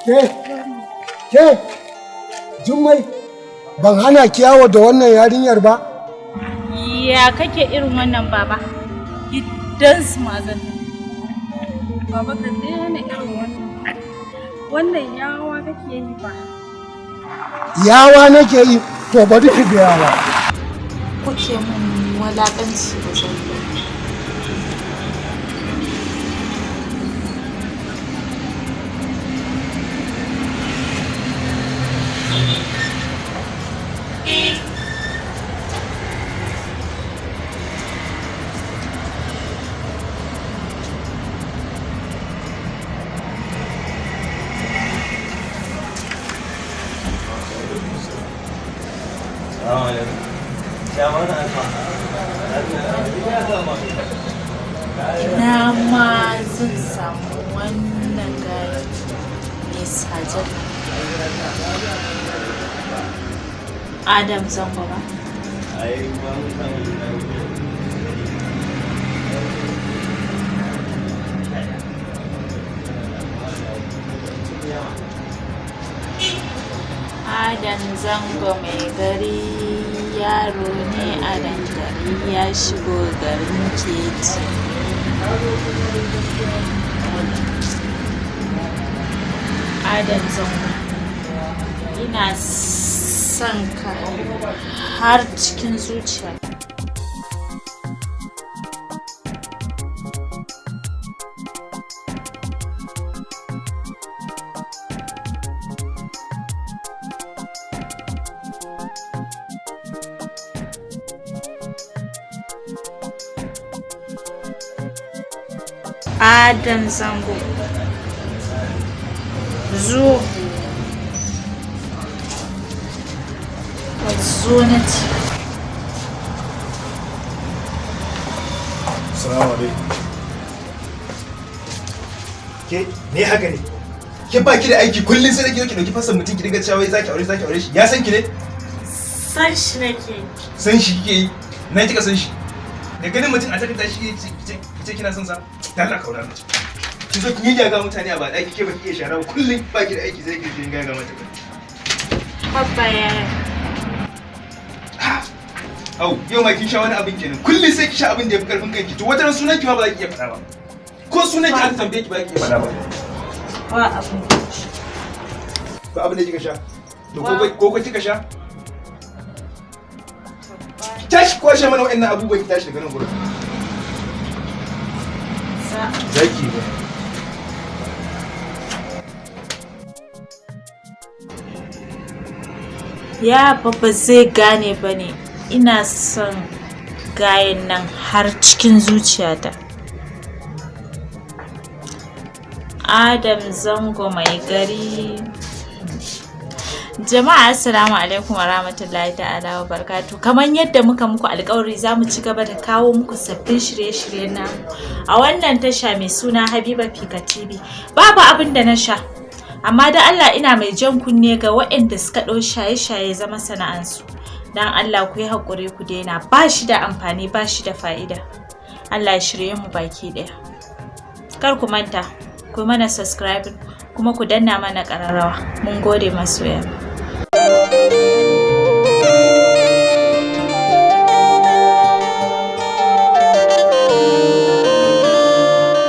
Ke, ke, Jummai, ban hana ki yawo da wannan yarinyar ba? Ya kake irin wannan, baba? Gidansu ma zan tafi. Baba, ka daina irin wannan. Wannan yawa kake yi ba. Yawa nake yi, to bari ki ga yawa. Kuke mun walaƙanci da zai. Ina ma zan samu wannan gari mai sajar Adam Zango ba. Adam Zango mai gari yaro ne a gari ya shigo garin Keti. Adam Zango, ina son ka har cikin zuciya. Adam Zango, zo, zo na ci. Salamu alaikum. Ke, me haka ne? Ke ba ki da aiki, kullum sai da ki zo ki dauki fassan mutum ki dinga cewa wai zaki aure, zaki aure shi. Ya san ki ne? San shi nake. San shi kike yi? Na kika san shi? Da ganin mutum a takarda shi ki ce kina son sa? Dan Allah kaura mace. Ki zo kin yi ga mutane a ba daki, ke ba ki iya shara ba, kullum ba ki da aiki sai ki dinga ga mata. Habba yaya. Au, yau ma kin sha wani abin kenan. Kullum sai ki sha abin da ya fi karfin kanki. To wata ran sunan ki ma ba za ki iya faɗa ba. Ko sunan ki aka tambaye ki ba ki iya faɗa ba. Ba abin. Ba abin da kika sha. To ko ko kika sha? Ki tashi kwashe mana wa'annan abubuwan, ki tashi daga nan gurin. Zaki ba. Ya ba zai gane ba ne, ina son gayen nan har cikin zuciyata. Adam Zango mai gari. Jama'a, assalamu alaikum wa rahmatullahi ta'ala wa barakatuh. Kamar yadda muka muku alkawari, za mu ci gaba da kawo muku sabbin shirye-shiryen namu a wannan tasha mai suna Habiba Fika TV. Babu abin da na sha. Amma da Allah ina mai jan kunne ga waɗanda suka ɗau shaye-shaye zama sana'ansu. Dan Allah ku yi haƙuri ku daina, ba shi da amfani, ba shi da fa'ida. Allah ya shirye mu baki ɗaya. Kar ku manta, ku mana subscribe kuma ku danna mana ƙararrawa. Mun gode, masoya.